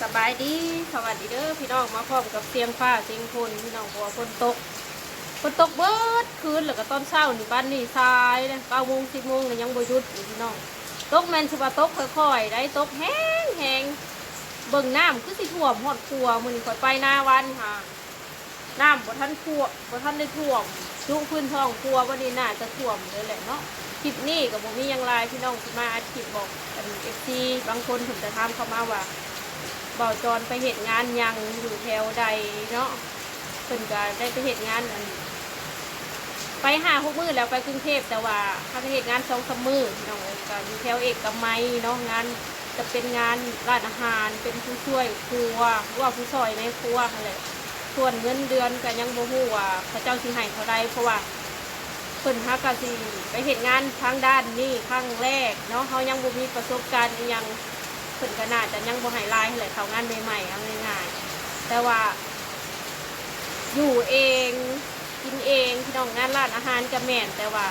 ສະບາຍດີ ສະຫວັດດີເດີພີ່ນ້ອງ ມາພ້ອມກັບສຽງຟ້າສຽງຝົນພີ່ນ້ອງ ເພາະວ່າຝົນຕົກ ຝົນຕົກເບິດຄືນ ແລ້ວກໍຕອນເຊົ້ານີ້ ບາດນີ້ສາຍເດ້ ເກົ້າໂມງ ສິບໂມງແລ້ວ ຍັງບໍ່ຢຸດຢູ່ພີ່ນ້ອງ. ຕົກແມ່ນຊິວ່າຕົກຄ່ອຍໆໃດ໋ ຕົກແຮງໆ ເບິ່ງນ້ຳຄືຊິຖ້ວມຮອດຄົວ. ມື້ນີ້ຂ້ອຍໄປນາວານນີ້ຫາ ນ້ຳບໍ່ທັນຖ້ວມ ບໍ່ທັນໄດ້ຖ້ວມຈຸພື້ນທ້ອງຄົວ. ບັດນີ້ໜ້າຈະຖ້ວມເລີຍແຫຼະເນາະ. ຄລິບນີ້ກໍບໍ່ມີຫຍັງຫຼາຍ ພີ່ນ້ອງ ຊິມາອັດຄລິບບອກ ອັນ ເອັຟຊີ ບາງຄົນເພິ່ນກໍຖາມເຂົ້າມາວ່າ ບ່າວຈອນໄປເຮັດງານຫຍັງ ຢູ່ແຖວໃດເນາະ. ເພິ່ນກໍໄດ້ໄປເຮັດງານ ອັນ ໄປຫ້າຫົກມື້ແລ້ວ ໄປກຸງເທບ ແຕ່ວ່າຫາກໄດ້ເຮັດງານສອງສາມມື້ ພີ່ນ້ອງເອີຍ. ກໍຢູ່ແຖວເອກະໄມເນາະ ງານ ຈະເປັນງານຮ້ານອາຫານ ເປັນຜູ້ຊ່ວຍຄົວ ຫຼືວ່າຜູ້ຊ່ອຍໃນຄົວຫັ້ນແຫຼະ. ສ່ວນເງິນເດືອນກໍຍັງບໍ່ຮູ້ວ່າເຂົາເຈົ້າຊິໃຫ້ເທົ່າໃດ ເພາະວ່າເພິ່ນຫາກະຊິໄປເຮັດງານທາງດ້ານນີ້ຄັ້ງແລກເນາະ ເຮົາຍັງບໍ່ມີປະສົບການອີ່ຫຍັງ. ເພິ່ນກໍໜ້າຈະຍັງບໍ່ໃຫ້ຫຼາຍຫັ້ນແຫຼະ ເຂົ້າງານໃໝ່ໆ ເອົາງ່າຍໆ ແຕ່ວ່າຢູ່ເອງ ກິນເອງ ພີ່ນ້ອງ. ງານຮ້ານອາຫານກໍແມ່ນ ແຕ່ວ່າ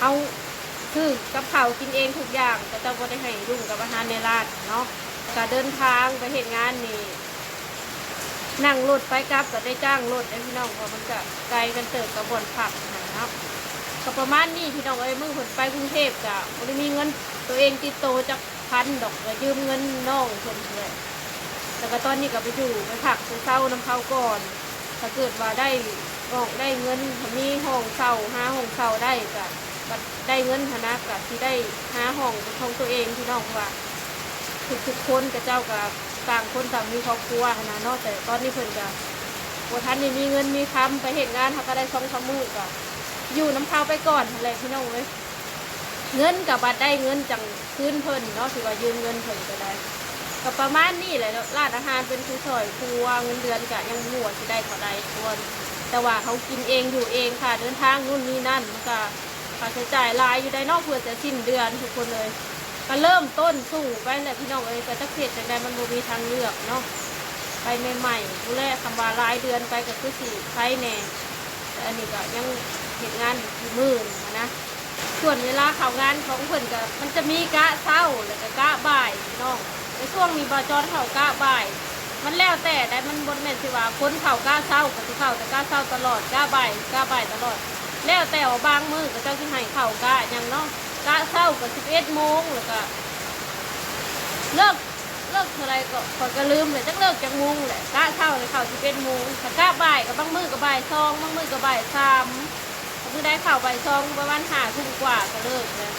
ເຮົາຊື້ກັບເຂົ້າກິນເອງທຸກຢ່າງ ເຂົາເຈົ້າບໍ່ໄດ້ໃຫ້ຫຍຸ້ງກັບອາຫານໃນຮ້ານເນາະ. ກະເດີນທາງໄປເຮັດງານນີ້ ນັ່ງລົດໄປກັບກໍໄດ້ຈ້າງລົດເດ້ພີ່ນ້ອງ ເພາະມັນກະໄກກັນເຕີບກັບບ່ອນພັກຫັ້ນນະເນາະ. ກໍປະມານນີ້ພີ່ນ້ອງເອີຍ ມື້ເພິ່ນໄປກຸງເທບກະບໍ່ໄດ້ມີເງິນໂຕເອງຕິດໂຕຈັກພັນດອກ ກໍຢືມເງິນນ້ອງເພິ່ນຫັ້ນແຫຼະ. ແລ້ວກໍຕອນນີ້ກໍໄປຢູ່ໄປພັກໄປເຊົານຳເຂົາກ່ອນ ຖ້າເກີດວ່າໄດ້ອອກໄດ້ເງິນ ຖ້າມີຫ້ອງເຊົ່າ ຫາຫ້ອງເຊົ່າໄດ້ ກະ ບັດໄດ້ເງິນຫັ້ນນະ ກະຊິໄດ້ຫາຫ້ອງເປັນຂອງຕົວເອງພີ່ນ້ອງ. ເພາະວ່າທຸກໆຄົນເຂົາເຈົ້າກະຕ່າງຄົນຕ່າງມີຄອບຄົວຫັ້ນນະເນາະ ແຕ່ຕອນນີ້ເພິ່ນກະບໍ່ທັນໄດ້ມີເງິນມີຄຳ ໄປເຮັດງານເຮົາກໍໄດ້ສອງສາມມື້ ກະຢູ່ນຳເຂົາໄປກ່ອນຫັ້ນແຫຼະພີ່ນ້ອງເອີຍ. ເງິນກະບັດໄດ້ເງິນຈັ່ງ ຄືນເພິ່ນເນາະ ທີ່ວ່າຢືມເງິນເພິ່ນກໍໄດ້. ກໍປະມານນີ້ແຫຼະເນາະ ຮ້ານອາຫານເປັນຜູ້ຊ່ອຍຄົວ ເງິນເດືອນກໍຍັງບໍ່ຮູ້ວ່າຊິໄດ້ເທົ່າໃດທຸກຄົນ ແຕ່ວ່າເຮົາກິນເອງຢູ່ເອງ ຄ່າເດີນທາງນູ້ນນີ້ນັ້ນ ມັນກໍຄ່າໃຊ້ຈ່າຍຫຼາຍຢູ່ໄດ໋ເນາະ ເພື່ອຈະສິ້ນເດືອນທຸກຄົນເອີຍ. ກໍເລີ່ມຕົ້ນສູ້ໄປແຫຼະພີ່ນ້ອງເອີຍ ກໍຈັກເຮັດຈັ່ງໃດ ມັນບໍ່ມີທາງເລືອກເນາະ ໄປໃໝ່ໆ ພຸ້ນແຫຼະ ຄຳວ່າຫຼາຍເດືອນໄປກໍຄືຊິໄຄແດ່. ແຕ່ອັນນີ້ກໍຍັງເຮັດງານຢູ່ຄູ່ມື້ນີ້ນະ. ສ່ວນເວລາເຂົ້າງານຂອງເພິ່ນກໍ ມັນຈະມີກະເຊົ້າ ແລ້ວກໍກະບ່າຍພີ່ນ້ອງ. ໃນຊ່ວງນີ້ບ່າວຈອນເຂົ້າກະບ່າຍ ມັນແລ້ວແຕ່ໃດ໋ ມັນບໍ່ແມ່ນຊິວ່າຄົນເຂົ້າກະເຊົ້າກໍຊິເຂົ້າແຕ່ກະເຊົ້າຕະຫຼອດ ກະບ່າຍກະບ່າຍຕະຫຼອດ ແລ້ວແຕ່ວ່າບາງມື້ເຂົາເຈົ້າຊິໃຫ້ເຂົ້າກະຫຍັງເນາະ ກະເຊົ້າກໍສິບເອັດໂມງ ແລ້ວກໍເລີກ ເລີກເທົ່າໃດກໍ ຂ້ອຍກໍລືມແຫຼະ ຈັກເລີກຈັກໂມງແຫຼະ. ກະເຊົ້ານີ້ເຂົ້າສິບເອັດໂມງ ຖ້າກະບ່າຍກໍບາງມື້ກໍບ່າຍສອງ ບາງມື້ກໍບ່າຍສາມ ບາງມື້ໄດ້ເຂົ້າບ່າຍສອງ ປະມານຫ້າທຸ່ມກວ່າກໍເລີກແລ້ວ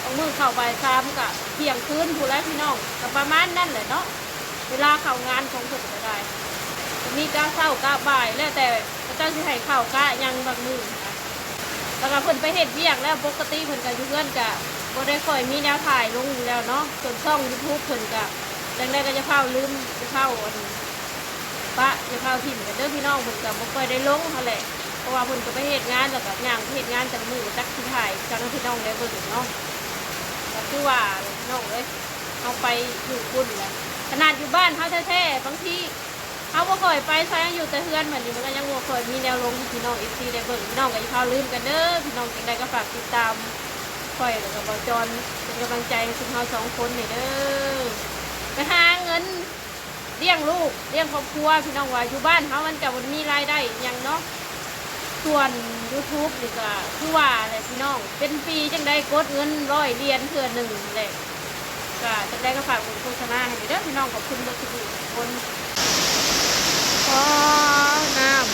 ບາງມື້ເຂົ້າບ່າຍສາມກໍທ່ຽງຄືນພຸ້ນແຫຼະພີ່ນ້ອງ. ກໍປະມານນັ້ນແຫຼະເນາະ ເວລາເຂົ້າງານຂອງເພິ່ນກໍໄດ້ ກໍມີກະເຊົ້າກະບ່າຍ ແລ້ວແຕ່ເຂົາເຈົ້າຊິໃຫ້ເຂົ້າກະຫຍັງບາງມື້ນະ. ແລ້ວກໍເພິ່ນໄປເຮັດວຽກແລ້ວ ປົກກະຕິເພິ່ນກໍຢູ່ເຮືອນ ກໍບໍ່ໄດ້ຄ່ອຍມີແນວຖ່າຍລົງຢູ່ແລ້ວເນາະ. ສ່ວນຊ່ອງຢູທູບເພິ່ນກໍ ຈັ່ງໃດກໍຢ່າຟ້າວລືມ ຢ່າຟ້າວ ອັນ ປະ ຢ່າຟ້າວຖິ້ມກັນເດີພີ່ນ້ອງ. ເພິ່ນກໍບໍ່ຄ່ອຍໄດ້ລົງຫັ້ນແຫຼະ ເພາະວ່າເພິ່ນກໍໄປເຮັດງານ ແລ້ວກໍຍ່າງໄປເຮັດງານແຕ່ລະມື້ ກໍຈັກຊິຖ່າຍຈັ່ງໃຫ້ພີ່ນ້ອງໄດ້ເບິ່ງເນາະ. ກໍຄືວ່າແຫຼະພີ່ນ້ອງເອີຍ ເຮົາໄປຢູ່ພຸ້ນແຫຼະ ຂະໜາດຢູ່ບ້ານເຮົາແທ້ໆ ບາງທີ ເຮົາບໍ່ຄ່ອຍໄປໃສ ຢູ່ແຕ່ເຮືອນ ບັດນີ້ມັນກໍຍັງບໍ່ຄ່ອຍມີແນວລົງໃຫ້ພີ່ນ້ອງເອັຟຊີໄດ້ເບິ່ງ. ພີ່ນ້ອງກໍຢ່າຟ້າວລືມກັນເດີພີ່ນ້ອງ ຈັ່ງໃດກໍຝາກຕິດຕາມຂ້ອຍ ແລ້ວກໍບ່າວຈອນ ເປັນກຳລັງໃຈໃຫ້ຊຸມເຮົາສອງຄົນແດ່ເດີ ໄປຫາເງິນລ້ຽງລູກລ້ຽງຄອບຄົວ. ພີ່ນ້ອງວ່າຢູ່ບ້ານເຮົາມັນກໍບໍ່ໄດ້ມີລາຍໄດ້ອີ່ຫຍັງເນາະ ສ່ວນຢູທູບນີ້ກໍຄືວ່າແຫຼະພີ່ນ້ອງ ເປັນປີຈັ່ງໃດກົດເງິນຮ້ອຍຫຼຽນເທື່ອໜຶ່ງແຫຼະ. ກໍຈັ່ງໃດກໍຝາກເບິ່ງໂຄສະນາໃຫ້ເດີພີ່ນ້ອງ ຂອບຄຸນເບິດທຸກຜູ້ທຸກຄົນ. ອໍ ນ້ຳ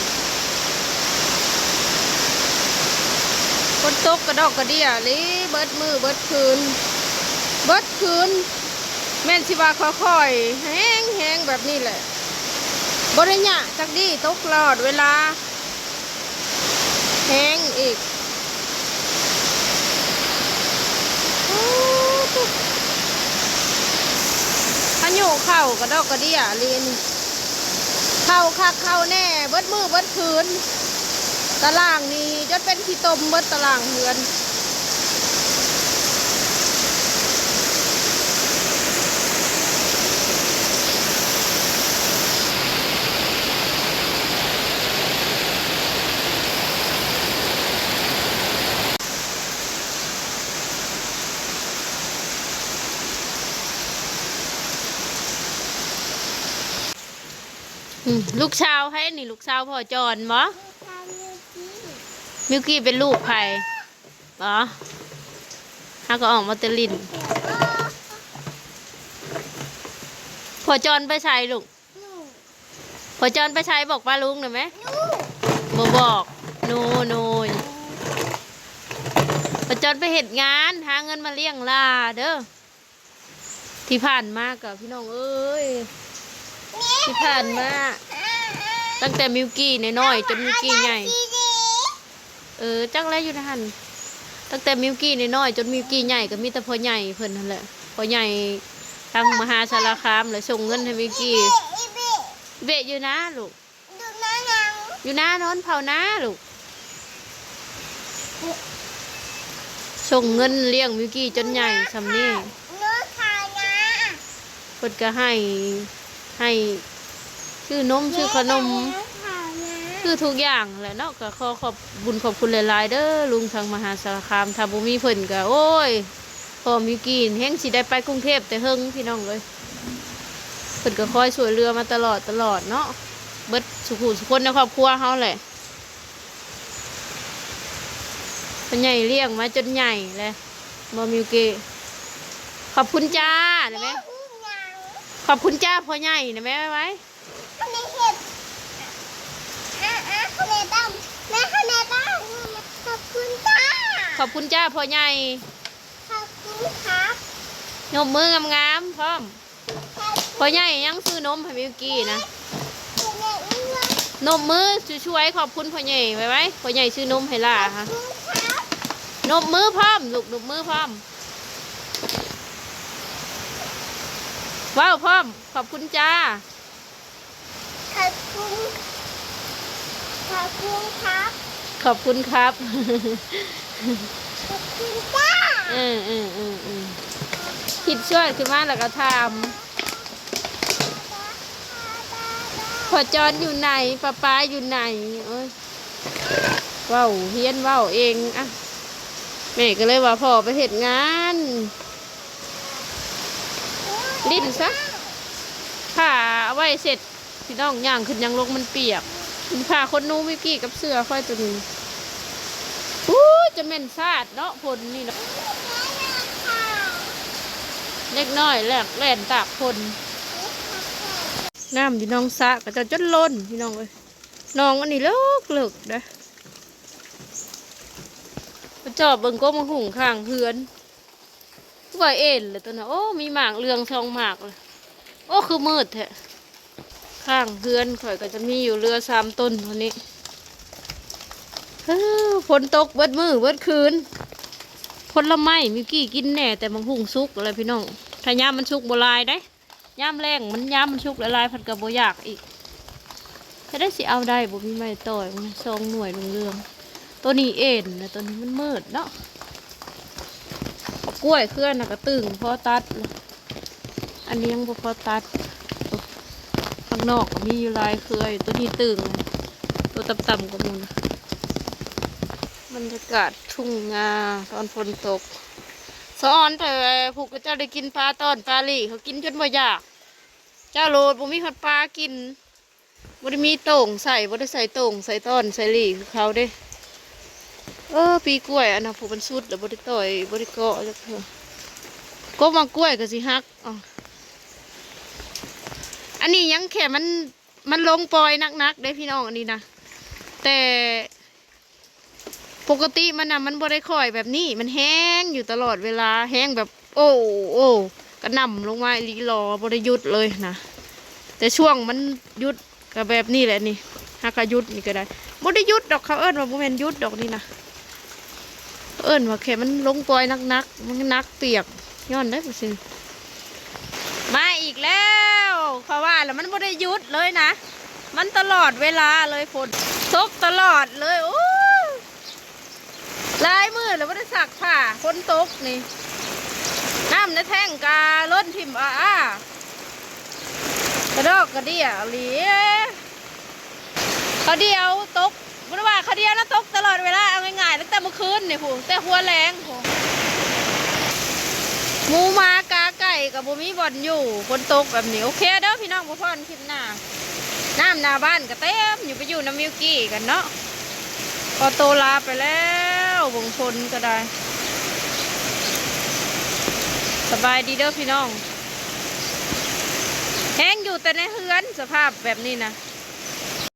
ຝົນຕົກກະດອກກະເດຍອີ່ຫຼີ ເບິດມື້ເບິດຄືນ ເບິດຄືນ ແມ່ນຊິວ່າຄ່ອຍໆ ແຮງໆ ແບບນີ້ແຫຼະ ບໍ່ໄດ້ຍະຈັກດີ້ ຕົກຕະຫຼອດເວລາ. ແຮງອີກ ໂອ້ ພາຍຸເຂົ້າກະດອກກະເດຍອີ່ຫຼີນີ້ ເຂົ້າຄັກເຂົ້າແນ່ ເບິດມື້ເບິດຄືນ ຕາລ່າງນີ້ຈົນເປັນຂີ້ຕົມເບິດຕາລ່າງເຮືອນ. ອືມ ລູກສາວໃຜນີ້? ລູກສາວພໍ່ຈອນບໍ? ມິວກີ້ເປັນລູກໃຜ? ບໍ່ ເຮົາກໍອອກມາແຕ່ຫຼິ້ນ. ພໍ່ຈອນໄປໃສລູກ? ພໍ່ຈອນໄປໃສ? ບອກປ້າລຸງໜ່ອຍແມະ. ບໍ່ບອກ. ໂນ ໂນຍ. ພໍ່ຈອນໄປເຮັດງານ ຫາເງິນມາລ້ຽງຫຼ້າເດີ. ທີ່ຜ່ານມາກໍ ພີ່ນ້ອງເອີຍ ທີ່ຜ່ານມາ ຕັ້ງແຕ່ມິວກີ້ນ້ອຍໆ ຈົນມິວກີ້ໃຫຍ່ ເອີ ຈັກແລ້ວຢູ່ໃນຫັ້ນ ຕັ້ງແຕ່ມິວກີ້ນ້ອຍໆ ຈົນມິວກີ້ໃຫຍ່ ກໍມີແຕ່ພໍ່ໃຫຍ່ເພິ່ນຫັ້ນແຫຼະ ພໍ່ໃຫຍ່ທາງມະຫາສາລະຄາມ ແລ້ວສົ່ງເງິນໃຫ້ມິວກີ້. ເບະຢູ່ນາລູກ. ຢູ່ນານອນເຜົານາລູກ. ສົ່ງເງິນລ້ຽງມິວກີ້ຈົນໃຫຍ່ຊ່ຳນີ້. ເພິ່ນກໍໃຫ້ ໃຫ້ຊື້ນົມ ຊື້ຂະໜົມ ຊື້ທຸກຢ່າງແຫຼະເນາະ. ກໍຂໍຂອບບຸນຂອບຄຸນຫຼາຍໆເດີ ລຸງທາງມະຫາສາລະຄາມ. ຖ້າບໍ່ມີເພິ່ນກໍ ໂອ້ຍ ພໍ່ມິວກີ້ແຮ່ງຊິໄດ້ໄປກຸງເທບແຕ່ເຫິງ ພີ່ນ້ອງເອີຍ. ເພິ່ນກໍຄອຍຊ່ວຍເຫຼືອມາຕະຫຼອດ ຕະຫຼອດເນາະ ເບິດສູ່ຜູ້ສູ່ຄົນໃນຄອບຄົວເຮົາແຫຼະ. ພໍ່ໃຫຍ່ລ້ຽງມາຈົນໃຫຍ່ແລ້ວ ບໍ່ ມິວກີ້. ຂອບຄຸນຈ້າໄດ້ໄໝ? ຂອບຄຸນຈ້າພໍ່ໃຫຍ່ໄດ້ໄໝ? ໄວໆ. ຂອບຄຸນຈ້າພໍ່ໃຫຍ່. ຂອບຄຸນຄັບ. ຍົກມືງາມໆ ພ້ອມ. ພໍ່ໃຫຍ່ຍັງຊື້ນົມໃຫ້ມິວກີ້ນະ. ຍົກມືຊ່ວຍໆ ຂອບຄຸນພໍ່ໃຫຍ່ໄວໆ. ພໍ່ໃຫຍ່ຊື້ນົມໃຫ້ຫຼ້າຫະ. ຍົກມືພ້ອມລູກ ຍົກມືພ້ອມ. ເວົ້າພ້ອມ ຂອບຄຸນຈ້າ. ຂອບຄຸນ ຂອບຄຸນຄັບ. ຂອບຄຸນຄັບ. ຂອບຄຸນຈ້າ. ເອີໆ ຄິດຊວນຂຶ້ນມາແລ້ວກໍຖາມ ພໍ່ຈອນຢູ່ໃນ? ປ້າປ້າຢູ່ໃນ? ໂອ້ຍ ເວົ້າ ຮຽນເວົ້າເອງ. ອ່ະ ແມ່ກໍເລີຍວ່າພໍ່ໄປເຮັດງານ ຫຼິ້ນຊະ ຜ້າເອົາໄວ້ເຊັດ. ພີ່ນ້ອງ ຍ່າງຂຶ້ນຍ່າງລົງມັນປຽກ. ມີຜ້າຂົນໜູມິວກີ້ກັບເສື້ອຂ້ອຍໂຕນີ້. ອູ້ຍ ຈະແມ່ນສາດເນາະ ຝົນນີ້ເນາະ. ເດັກນ້ອຍແລ່ນ ແລ່ນຕາກຝົນ. ນ້ຳຢູ່ໜອງສະເຂົາເຈົ້າຈົນລົ້ນ ພີ່ນ້ອງເອີຍ. ໜອງອັນນີ້ເລິກໆເດ້. ໄປຈອບເບິ່ງກົກໝາກຫຸ່ງຂ້າງເຮືອນ. ຄືວ່າເອັນແຫຼະຕົວນັ້ນ. ໂອ້ ມີໝາກເຫຼືອງສອງໝາກ. ໂອ້ ຄືມືດແທ້. ຂ້າງເຮືອນຂ້ອຍກໍຈະມີຢູ່ເຫຼືອສາມຕົ້ນເທົ່ານີ້. ເອີ ຝົນຕົກເບິດມື້ເບິດຄືນ. ຜົນລະໄມ້ມິວກີ້ກິນແດ່ ແຕ່ໝາກຫຸ່ງສຸກແລ້ວພີ່ນ້ອງ. ຖ້າຍາມມັນສຸກບໍ່ຫຼາຍເດ້. ຍາມແລ້ງມັນ ຍາມມັນສຸກຫຼາຍໆ ເພິ່ນກໍບໍ່ຢາກອີກ. ເຮັດໃດຊິເອົາໄດ້ ບໍ່ມີໄມ້ຕ່ອຍ. ສອງໜ່ວຍເຫຼືອງໆ ໂຕນີ້ເອັນນະ ໂຕນີ້ມັນມືດເນາະ. ໝາກກ້ວຍເຄືອນະກໍຕຶງພໍຕັດ. ອັນນີ້ຍັງບໍ່ພໍຕັດ. ໂອ້ ຂ້າງນອກກໍມີຢູ່ຫຼາຍເຄືອຢູ່. ໂຕນີ້ຕຶງ ໂຕຕ່ຳໆກວ່າໝູ່ນະ. ບັນຍາກາດທົ່ງນາຕອນຝົນຕົກ. ສະອອນ ແຕ່ຜູ້ເຂົາເຈົ້າໄດ້ກິນປາຕອນປາຫຼີ່ ເຂົາກິນຈົນບໍ່ຢາກ. ເຈົ້າໂລດບໍ່ມີຮອດປາກິນ. ບໍ່ໄດ້ມີໂຕ່ງໃສ່ ບໍ່ໄດ້ໃສ່ໂຕ່ງໃສ່ຕອນໃສ່ຫຼີ່ຄືເຂົາເດ້. ເອີ ປີກ້ວຍອັນນະ ຜູ້ມັນສຸດແລ້ວບໍ່ໄດ້ຕ່ອຍ ບໍ່ໄດ້ເກາະຈັກເທື່ອ. ກົກໝາກກ້ວຍກໍຊິຫັກ. ເອົາ ອັນນີ້ຍັງແຄ່ມັນ ມັນລົງປ່ອຍໜັກໆເດ້ພີ່ນ້ອງ ອັນນີ້ນະ. ແຕ່ ປົກກະຕິມັນນະ ມັນບໍ່ໄດ້ຄ່ອຍແບບນີ້ ມັນແຮງຢູ່ຕະຫຼອດເວລາ ແຮງແບບ ໂອ້ ໂອ້ ກະໜ່ຳລົງມາອີ່ຫຼີຫຼໍ ບໍ່ໄດ້ຢຸດເລີຍນະ. ແຕ່ຊ່ວງມັນຢຸດກໍແບບນີ້ແຫຼະນີ້ ຫາກະຢຸດນີ້ກໍໄດ້ ບໍ່ໄດ້ຢຸດດອກ. ເຂົາເອີ້ນວ່າ ບໍ່ແມ່ນຢຸດດອກນີ້ນະ ເອີ້ນວ່າແຄ່ມັນລົງປ່ອຍໜັກໆ ມັນໜັກປຽກ ຍ້ອນໄດ້ບໍ່ຊື່. ມາອີກແລ້ວ ເຂົາວ່າແລ້ວ ມັນບໍ່ໄດ້ຢຸດເລີຍນະ ມັນຕະຫຼອດເວລາເລີຍ ຝົນຕົກຕະຫຼອດເລີຍ. ໂອ້ຍ ຫຼາຍມື້ແລ້ວບໍ່ໄດ້ຊັກຜ້າ ຝົນຕົກນີ້ ນ້ຳໃນແທ້ງກະລົ້ນຖິ້ມອາໆ ກະດອກກະເດຍອີ່ຫຼີ. ຂາວດຽວຕົກ ບໍ່ໄດ້ວ່າຂາວດຽວນະ ຕົກຕະຫຼອດເວລາ. ເອົາງ່າຍໆ ຕັ້ງແຕ່ມື້ຄືນນີ້ພຸ້ນ ແຕ່ຫົວແລງພຸ້ນ ໝູໝາກາໄກ່ ໄປກໍບໍ່ມີບ່ອນຢູ່ ຝົນຕົກແບບນີ້. ໂອເຄເດີພີ່ນ້ອງ ພໍ້ພໍ້ກັນຄລິບໜ້າ. ນ້ຳໜ້າບ້ານກໍເຕັມຢູ່ ໄປຢູ່ນຳມິວກີ້ກັນເນາະ. ຂໍໂຕລາໄປແລ້ວ ເບິ່ງຝົນກໍໄດ້. ສະບາຍດີເດີພີ່ນ້ອງ. ແຮງຢູ່ແຕ່ໃນເຮືອນ ສະພາບແບບນີ້ນະ.